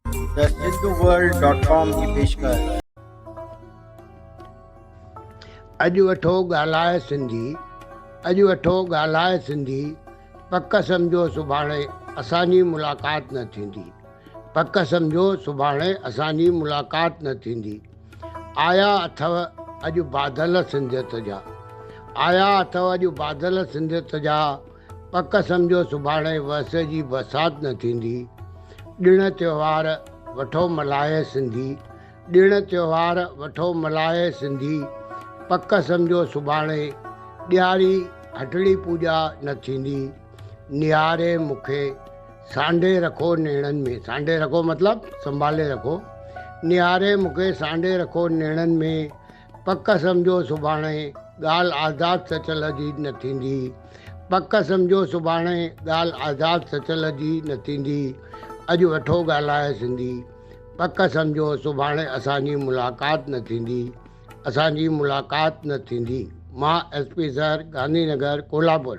The Sindhu world dot com جي پيشڪش. اڄ وٺو ڳالهائي سنڌي، اڄ وٺو ڳالهائي سنڌي، پڪ سمجهو سڀاڻي اسان جي ملاقات نه ٿيندي، پڪ سمجهو سڀاڻي اسان جي ملاقات نه ٿيندي. آيا اٿو اڄ بادل سنڌيت جا، آيا اٿو اڄ بادل سنڌيت جا، پڪ سمجهو سڀاڻي وس جي برسات نه ٿيندي. ڏڻ تيوهار وٺو ملهائي سنڌي، ڏڻ تيوهار وٺو ملهائي سنڌي، پڪ سمجهو سڀاڻي ڏياري هٽڙي پوڄا نه ٿيندي. نهاري مون کي سانڍي رکو نيڻن ۾، سانڍي رکو مطلب سنڀالي رکو، نهاري مون کي سانڍي رکو نيڻن ۾، پڪ سمجهو سڀاڻي ڳالهه آزاد سچل جي نه ٿيندي. پڪ سمجهو سڀاڻي ڳالهه آزاد سچل جي نه ٿيندي. اڄ وٺو ڳالهائي سنڌي. پڪ سمجهو سڀاڻي اسان جي ملاقات نه ٿيندي. اسان جي ملاقات نه ٿيندي. مان S P sir Gandhi Nagar Kolhapur.